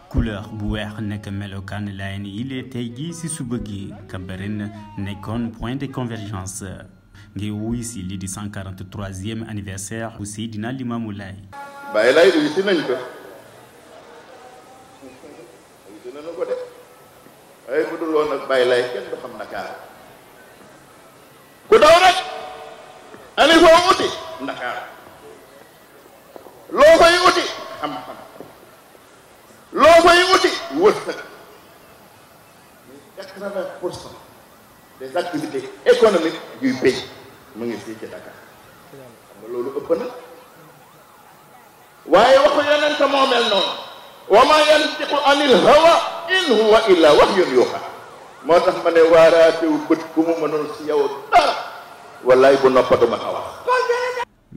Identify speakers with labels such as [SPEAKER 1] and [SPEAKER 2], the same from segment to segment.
[SPEAKER 1] couleur bu weex nekk melokaan Laayeen yi il est tey jii ci suba gi Cambérène nekkoon point de convergence ngir wuy si lii di 143e anniversaire bu Seydina Limamou Laye.
[SPEAKER 2] Baye Laye uyu si nañ ko uyu si nañu ko de waaye bu dul woon nag Baye Laye kenn du xam Ndakaar ku daw rek ani foo uti Ndakaar loo fay uti xam-xam loo fay uti wërsëg 80% des activités économiques yuy béy mu ngi fii ci Dakar xam nga loolu ëpp na waaye waxu yonent moo mel noonu wa ma yantiqu anil hawa in huwa illa wahyun yuha moo tax ma ne waaraatewu bët bu mu mënul si yow dara wallaay bu noppatu ma a wax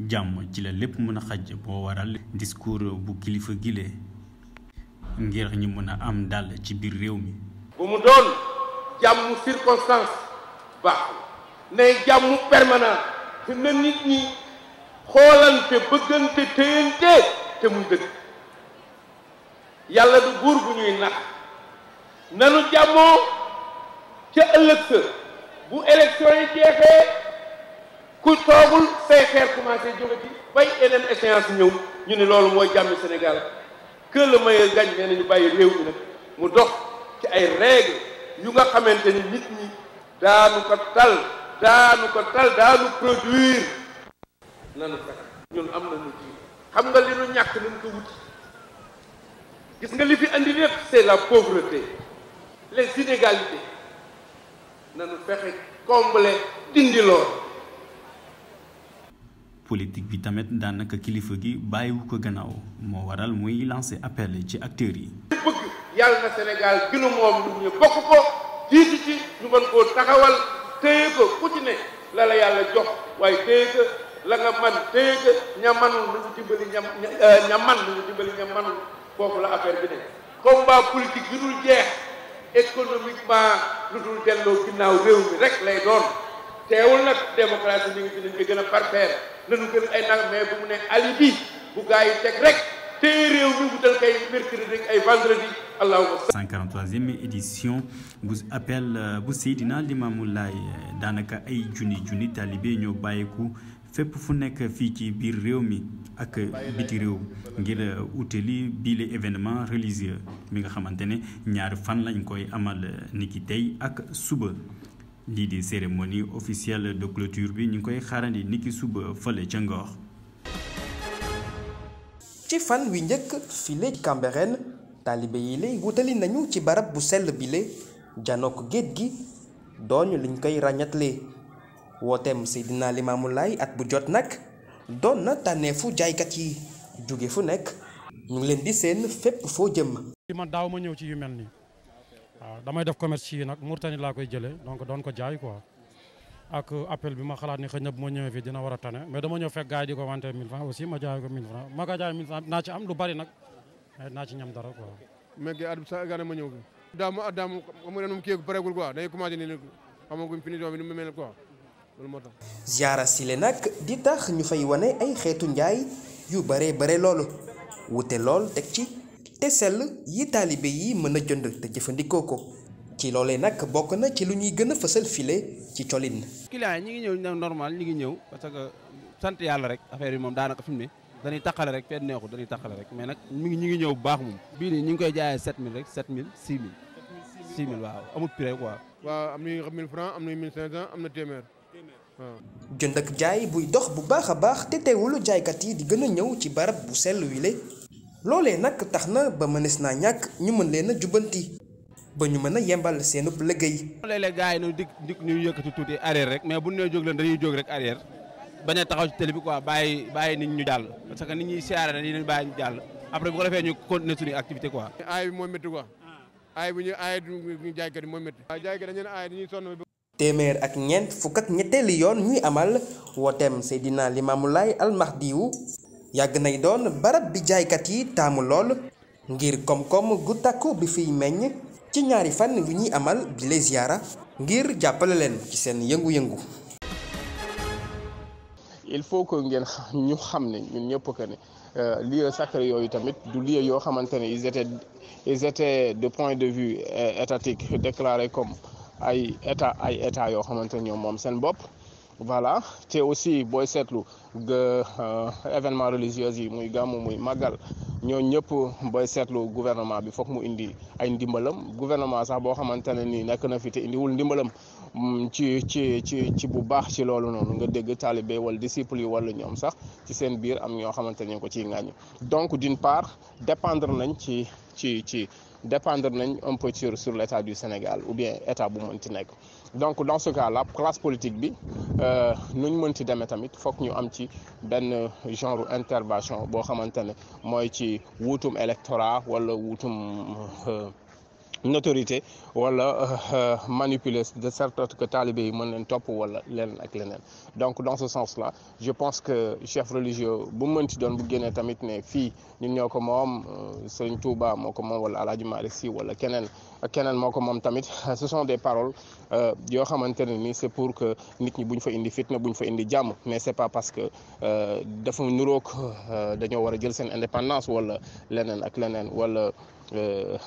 [SPEAKER 1] jàmm ci la lépp mën a xaj boo waral discours bu kilifa gile ngir ñu mën a am dal ci biir réew mi.
[SPEAKER 3] bu mu doon jàmm circonstance baaxul ne jàmm permanent te na nit ñi xoolante bëggante téyante te muy dëgg yàlla du buur bu ñuy nax nanu jàmmoo ca ëllëg sa bu élection yi jeexee ku toogul say xeer commencé jóge ci bay yeneen échéance ñëw ñu ne loolu mooy jàmmi Sénégal que le meilleur gagne nee nañu bàyyi réew mi nag mu dox ci ay règles yu nga xamante ni nit ñi daanu ko tal daanu produire nanu fexe ñun am nañu ci xam nga li nu ñàkk nañ ko wuti gis nga li fi andi lépp c'est la pauvreté les inégalités nanu fexe combler dindi lool
[SPEAKER 1] politique bi tamit daanaka kilifa gi bàyyiwu ko gannaaw moo waral muy lancer appel ci acteurs yi.
[SPEAKER 3] bëgg yàlla na Sénégal gënu moom lu ñu bokk ko jiitu ci ñu mën koo taxawal téye ko ku ci ne la la yàlla jox waaye téye ko la nga man téye ko ña manul lu ñu dimbali ña man lu ñu dimbali ña manul foofu la affaire bi ne combat politique bi dul jeex économiquement lu dul delloo ginnaaw réew mi rek lay doon teewul nag démocratie mi ngi fi nañ ko gën a parfaire nañu gën ay nag mais bu mu ne alibi bu gaa yi teg rek téye réew mi bu dal kay mercredi rek ay vendredi allahumma
[SPEAKER 1] 143e édition bu appel bu Seydina Limamou Laye daanaka ay junni talibé ñoo bàyyeeku fépp fu nekk fii ci biir réew mi ak biti réew ngir utali biile événement religieux mi nga xamante ne ñaari fan lañ koy amal niki tey ak suba. lii di cérémonie officielle de clôture bi ñu ngi koy xaarandi niki suba fële ca Ngor.
[SPEAKER 4] ci fan wi njëkk file Cambérène taalibe yi lay wutali nañu ci barab bu sell bile janook géej gi doon liñ koy ràññatle wooteem Seydina Limamou Laye at bu jot nag doon na tànneefu jaaykat yi jóge fu nekk ñu ngi leen di seen fépp foo jëm.
[SPEAKER 5] man daaw ma ñëw ci yu mel nii. waaw damay def commerce ci nag Mauritanie laa koy jëlee donc doon ko jaay quoi ak appel bi ma xalaat ni xëy na bu ma ñëwee fii dina war a tane mais dama ñëw fekk gars yi di ko wante 1000 francs aussi ma jaay ko 1000 francs ma ko jaay 1000 francs naa ci am lu bari nag naa ci ñam dara quoi.
[SPEAKER 6] mais kii at sa gane ma ñëw fi daaw xam nga ne kii pareegul quoi day commencé nii xamaguñ finition bi ni mu mel quoi loolu moo tax.
[SPEAKER 4] ziara sile nag di tax ñu fay wane ay xeetu njaay yu bare loolu wute lool teg ci. te sell yi taalibe yi mën a jënd te jëfandikoo ko ci loolee nag bokk na ci lu ñuy gën a fësal file ci colin.
[SPEAKER 7] client yi ñi ngi ñëw normal ñi ngi ñëw parce que sant yàlla rek affaire yi moom daanaka fi mu ne dañuy taqale rek fenn neexu dañuy taqale rek mais nag ñi ngi ñëw bu baax moom. bii nii ñu ngi koy jaayee 7000 rek 7000 6000 6000 waaw amul prix quoi.
[SPEAKER 6] waaw am na yu 1000 francs am na 1500 am na téeméer waaw.
[SPEAKER 4] jënd ak jaay buy dox bu baax a baax te teewul jaaykat yi di gën a ñëw ci barab bu sell wile. loolee nag tax na ba mënees naa ñàkk ñu mën leen a jubbanti ba ñu mën a yembal seenub liggéey.
[SPEAKER 7] léeg-léeg gars yi ñu dik ñu yëkkati tuuti arrière rek mais bu ñu nee jóg leen dañuy jóg rek arrière bañ a taxaw ci télé bi quoi bàyyi nit ñu jàll parce que nit ñi siyaare dañuy leen bàyyi ñu jàll après bu ko defee ñu continuer suñu activité quoi.
[SPEAKER 6] aay bi mooy métti quoi aay bu ñu aay ñu jaaykat yi mooy métti. waaw jaaykat dañu ne aay dañuy sonn.
[SPEAKER 4] téeméer ak ñeent fukk ak ñetteeli yoon ñuy amal wooteem Seydina Limamou Laye Al Mahdiyu yàgg nay doon barab bi jaaykat yi taamu lool ngir koom-koom gu takku bi fiy meññ ci ñaari fan wi ñuy amal bi les ziara ngir jàppale leen ci seen yëngu-yëngu.
[SPEAKER 8] il faut que ngeen ñu xam ne ñun ñëpp que ne lieu sacré yooyu tamit du lieu yoo xamante ne ils étaient de point de vue étatique déclarés comme ay état yoo xamante ne ñoom moom seen bopp. Voilà te aussi booy seetlu événement religieux yi muy gàmmu muy màggal ñoo ñëpp booy seetlu gouvernement bi foog mu indi ay ndimbalam gouvernement sax boo xamante ne nii nekk na fi te indiwul ndimbalam ci bu baax ci loolu noonu nga dégg taalibe wala disciples yi wala ñoom sax ci seen biir am ñoo xamante ne ko ciy ŋàññi donc d'une part dépendre nañ dépendre nañ un peu sur l'état du Sénégal ou bien état bu mënti nekk donc dans ce cas là classe politique bi nuñ mënti demee tamit foog ñu am ci benn genre intervention boo xamante ne mooy ci wuutum électorat wala wuutum notoriété wala manipuler de sorte que talibé yi mën leen topp wala leneen ak leneen donc dans ce sens là je pense que chef religieux bu mënti doon bu génnee tamit ne fii ñun ñoo ko moom Serigne Touba moo ko moom wala Alhaji Malick Sy wala keneen moo ko moom tamit ce sont des paroles yoo xamante ne ni c'est pour que nit ñi buñ fa indi fitna buñ fa indi jàmm mais c'est pas parce que dafa nuroog dañoo war a jël seen indépendance wala leneen ak leneen wala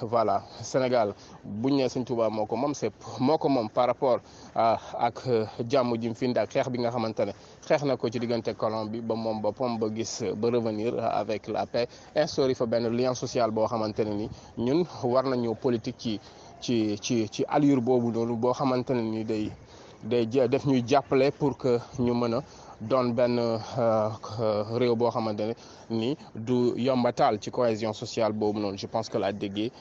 [SPEAKER 8] voilà Sénégal buñ ne Sëñ Tuubaa moo ko moom par rapport ak jàmm ji mu fi indi ak xeex bi nga xamante ne xeex na ko ci diggante colon bi ba moom boppam ba gis ba revenir avec la paix instauré fa benn lien social boo xamante ne ni ñun war nañu politique ci allure boobu noonu boo xamante ne ni day def ñuy jàppale pour que ñu mën a doon benn réew boo xamante ne ni du yombatal ci cohésion sociale boobu noonu je pense que laa déggee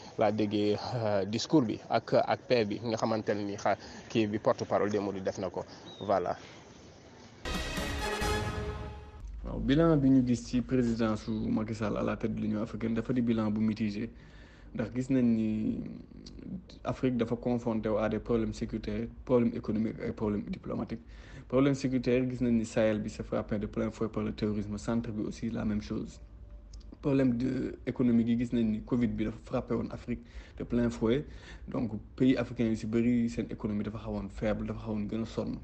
[SPEAKER 8] discours bi ak paix bi nga xamante ne ni kii bi porte-parole des Mourides def na ko voilà.
[SPEAKER 9] waaw bilan bi ñu gis ci présidence su Macky Sall à la tête de l'Union africaine dafa di bilan bu mitigé ndax gis nañ ni Afrique dafa confronté à des problèmes sécuritaires problèmes économiques et problèmes diplomatiques. Problème sécuritaire gis nañ ni Sahel bi c'est frappé de plein fouet par le terrorisme centre bi aussi la même chose problème de économique yi gis nañ ni Covid bi dafa frappé woon Afrique de plein fouet donc pays africains yu si bëri seen économie dafa xawoon faible dafa xawoon gën a sonn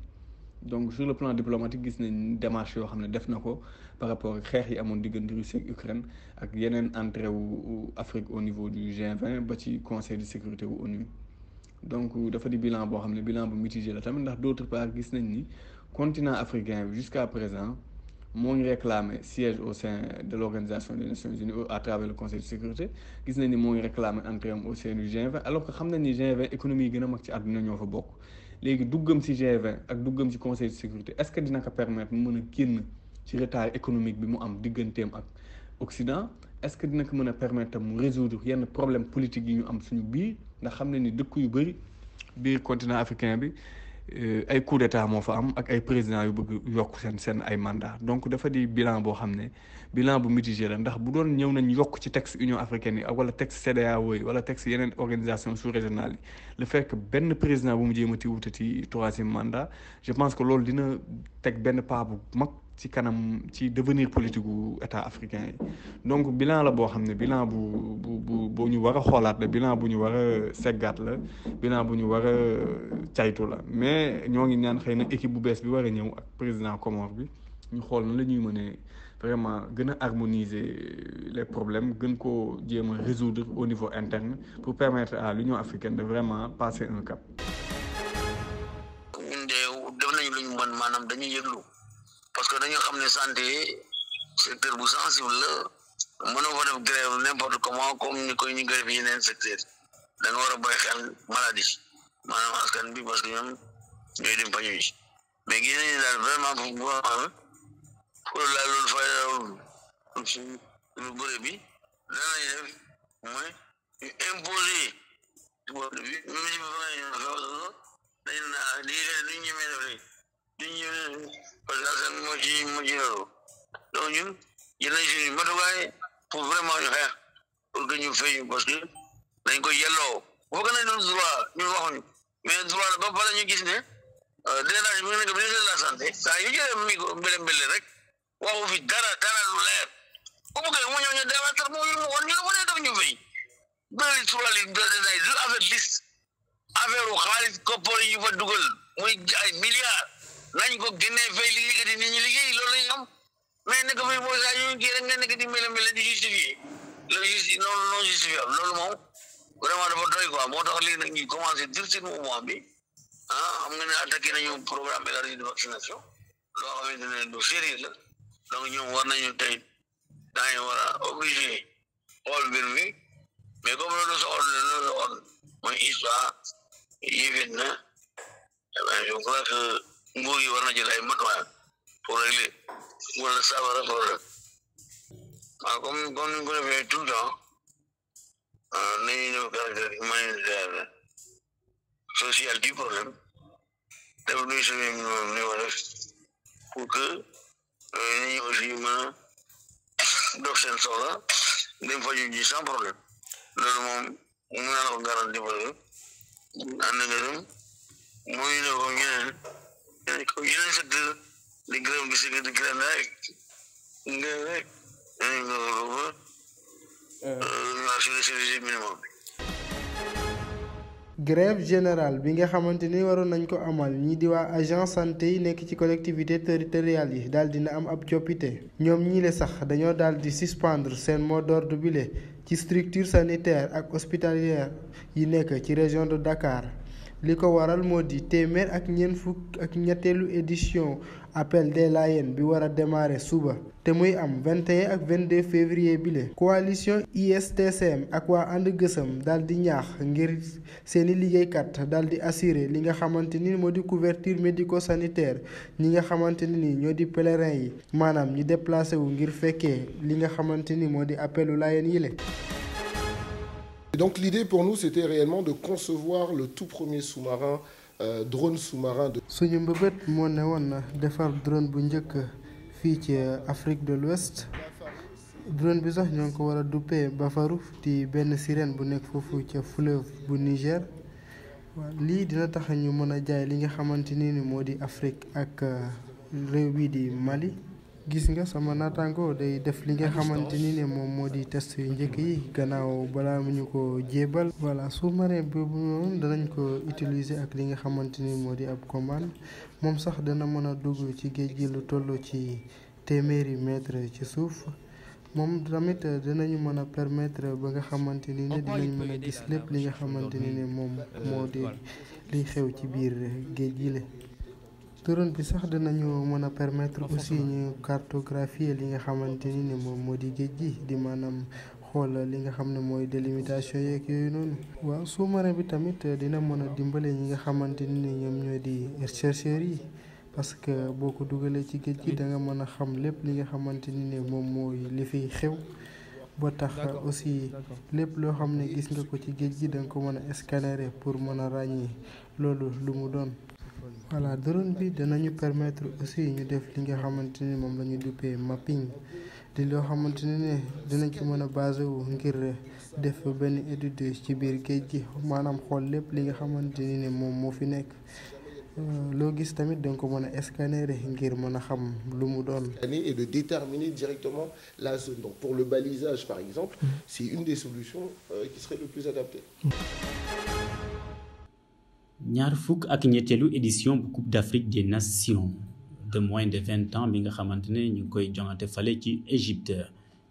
[SPEAKER 9] donc sur le plan diplomatique gis nañ démarche yoo xam ne def na ko par rapport ak xeex yi amoon diggante Russie ak Ukraine ak yeneen entrée wu Afrique au niveau du G20 ba ci conseil de sécurité wu ONU donc dafa di bilan boo xam ne bilan bu mitigé la tamit ndax d'autre part gis nañ ni continent africain bi jusqu'à présent moo ngi réclamé siège au sein de l'Organisation des Nations Unies à travers le conseil de sécurité gis nañ ni moo ngi réclamé entrée am au sein du G20 alors que xam nañ ni G20 économie yi gën a mag ci àdduna ñoo fa bokk léegi duggam ci G20 ak duggam ci conseil de sécurité est-ce que dina ko permettre mu mën a génn ci retard économique bi mu am digganteem ak Occident est-ce que dina ko mën a permettre mu résoudre yenn problème politique yi ñu am suñu biir ndax xam ne ni dëkk yu bëri biir continent africain bi ay coup d'état moo fa am ak ay présidents yu bëgg yokk seen ay mandat donc dafa di bilan boo xam ne bilan bu mitigé la ndax bu doon ñëw nañ yokk ci texte Union africaine yi ak wala texte CEDEAO yi wala texte yeneen organisation sous-régionale yi le fait que benn président bu mu jéemati wutati troisième mandat je pense que loolu dina teg benn pas bu mag ci kanam ci devenir politique gu état africain yi donc bilan la boo xam ne bilan bu ñu war a xoolaat la bilan bu ñu war a seggaat la bilan bu ñu war a caytu la mais ñoo ngi ñaan xëy na équipe bu bees bi war a ñëw ak président Comore bi ñu xool na la ñuy mënee vraiment gën a harmoniser les problèmes gën koo jéem a résoudre au niveau interne pour permettre à l'Union africaine de vraiment passer un cap.
[SPEAKER 10] ñun de def nañu lu ñu mën maanaam dañuy yëglu parce que dañoo xam ne santé secteur bu sensible la mënoo fa def grève n'importe comment comme ni koy ñu grève yeneen secteur da nga war a bàyyi xel maladie maanaam askan bi parce que ñoom ñooy dem fa ñuy mais gis nañu daal vraiment pour la loolu fay lu bëre bi danañ def mooy ñu imposer bi même si dañ na lii duñ ñemee def rek duñ ñemee parce que askan moo ci loolu donc ñun jël nañ suñu matuwaay pour vraiment ñu xeex pour que ñu fay parce que dañ ko yelloo foog nañ doon droit ñu waxuñu mais droit ba pare ñu gis ne DNH bi nga nekk ministre de la santé saa yu jëlee micro mbele rek waxu fi dara lu leer bu bëggee mu ñëw ñu débattre mu woon ñu ne def ñu fay bëri droit li du affaire liste affaire u xaalis koppar yi ñu fa dugal muy ay milliards nañ ko génnee fay liggéeykat yi nit ñi liggéey loolu lañ am mais nekk fay boo saa ñu kii rek nga nekk di mele di justifier non justifiable loolu moom vraiment dafa doy quoi moo tax léegi nag ñuy commencé dir seen mouvement bi xam nga ne attaqué nañu programme élargi de vaccination loo xamante ne du sérieux la donc ñoom war nañu tey daañu war a obligé xool mbir mi mais comme loolu sa ordre mooy histoire yéefit na je crois que nguur yi war na jël ay matuwaay pour régler wala saafara problème comme ni ko defee tout le temps nañu ñëw caractère humanitaire social du problème def luy suñu minimum ni ma def pour que nit ñi aussi mën a dox seen soxla dem faju ji sans problème loolu moom mun naa la ko garanti parce que ànd nga dem mooy ne ko yeneen secteur di grève di si di grève rek dañu ko assurer service minimum bi.
[SPEAKER 11] grève générale bi nga xamante ni waroon nañ ko amal ñii di waa agence santé yi nekk ci collectivité territoriale yi daal dina am ab coppite ñoom ñii le sax dañoo daal di suspendre seen mot d'ordre bile ci structure sanitaire ak hospitalière yi nekk ci région de Dakar li ko waral moo di téeméer ak ñeent fukk ak ñetteelu édition appel des Layènes bi war a démarrer suba te muy am 21 ak 22 février bile. coalition ISTCM ak waa ànd gësëm daal di ñaax ngir seeni liggéeykat daal di assurer li nga xamante ni moo di couverture médico-sanitaire ñi nga xamante ni ñoo di pèlerin yi maanaam ñi déplacé wu ngir fekkee li nga xamante ni moo di appelu Layènes yile.
[SPEAKER 12] Et donc l'idée pour nous c'était réellement de concevoir le tout premier sous-marin drone sous-marin de.
[SPEAKER 11] suñu mbëbët moo ne woon na defar drone bu njëkk fii ci Afrique de l'Ouest drone bi sax ñoo ngi ko war a duppee Bafarouf di benn sirène bu nekk foofu ca fleuve bu Niger waaw lii dina tax ñu mën a jaay li nga xamante ni moo di Afrique ak réew bii di Mali. gis nga sama naataango day def li nga xamante ni ne moom moo di test yu njëkk yi gannaaw balaa mu ñu ko jébal voilà sous-marin boobu noonu danañ ko utiliser ak li nga xamante ni moo di ab commande moom sax dana mën a dugg ci géej gi lu toll ci téeméeri mètre ci suuf moom tamit dinañu mën a permettre ba nga xamante ni ne dinañ mën a gis lépp li nga xamante ni ne moom moo di liy xew ci biir géej gi la. drone bi sax dinañu mën a permettre aussi ñu cartographier li nga xamante ni ne moom moo di géej gi di maanaam xool li nga xam ne mooy délimitation yeeg yooyu noonu. waaw sous-marin bi tamit dina mën a dimbale ñi nga xamante ni ne ñoom ñoo di chercheurs yi parce que boo ko dugalee ci géej gi da nga mën a xam lépp li nga xamante ni ne moom mooy li fiy xew ba tax aussi lépp loo xam ne gis nga ko ci géej gi da nga ko mën a scanner pour mën a ràññee loolu lu mu doon. voilà drone bi danañu permettre aussi ñu def li nga xamante ni moom la ñu duppee mapping di loo xamante ni ne dinañ ci mën a basé wu ngir def benn étude ci biir géej gi maanaam xool lépp li nga xamante ni ne moom moo fi nekk loo gis tamit danga ko mën a scanner ngir mën a xam lu mu doon.
[SPEAKER 12] et de déterminer directement la zone. Donc pour le balisage par exemple, c'est une des solutions qui serait le plus adaptée.
[SPEAKER 1] ñaar fukk ak ñetteelu édition bu Coupe d'Afrique des Nations de moins de 20 ans bi nga xamante ne ñu ngi koy jongante fale ci Égypte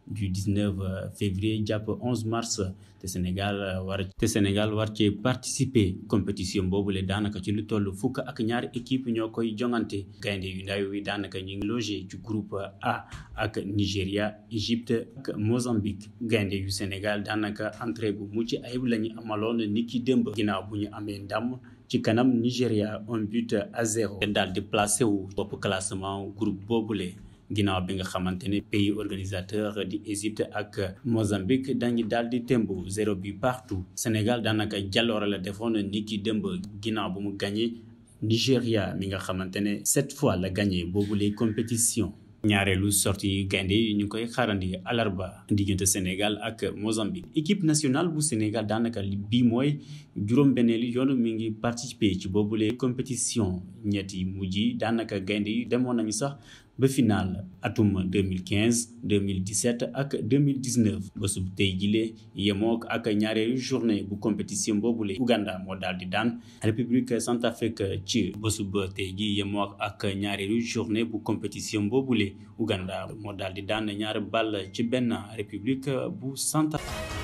[SPEAKER 1] du 19 février jàpp 11 mars te Sénégal war cee participer compétition boobule daanaka ci lu toll fukk ak ñaari équipe ñoo koy jongante gaynde yu ndaw yi daanaka ñu ngi logé ci groupe A ak Nigéria Égypte ak Mozambique gaynde yu Sénégal daanaka entrée bu mucc ayib la ñu amaloon ni ki démb ginnaaw bu ñu amee ndam ci kanam Nigéria 1-0 daal di placé wu bopp classement groupe boobule ginnaaw bi nga xamante ne pays organisateur di Égypte ak Mozambique dañu daal di tembo 0 but partout Sénégal daanaka jàlloore la defoon ni ki démb ginnaaw bu mu gagné Nigéria mi nga xamante ne 7 fois la gagné boobule compétition. ñaareelu sortie gaynde yi ñu koy xaarandi alarba diggante Sénégal ak Mozambique équipe nationale bu Sénégal daanaka bii mooy juróom-benneelu yoon mi ngi participer ci boobule compétition ñetti mujj yi daanaka gaynde yi demoon nañu sax ba final atum 2015 2017 ak 2019 bésub tey jile yemook ak ñaareelu journée bu compétition boobule Uganda moo daal di daan République Centrafrique ci bésub tey ji yemook ak ñaareelu journée bu compétition boobule Uganda moo daal di daan ñaari ball ci benn République bu Centrafrique.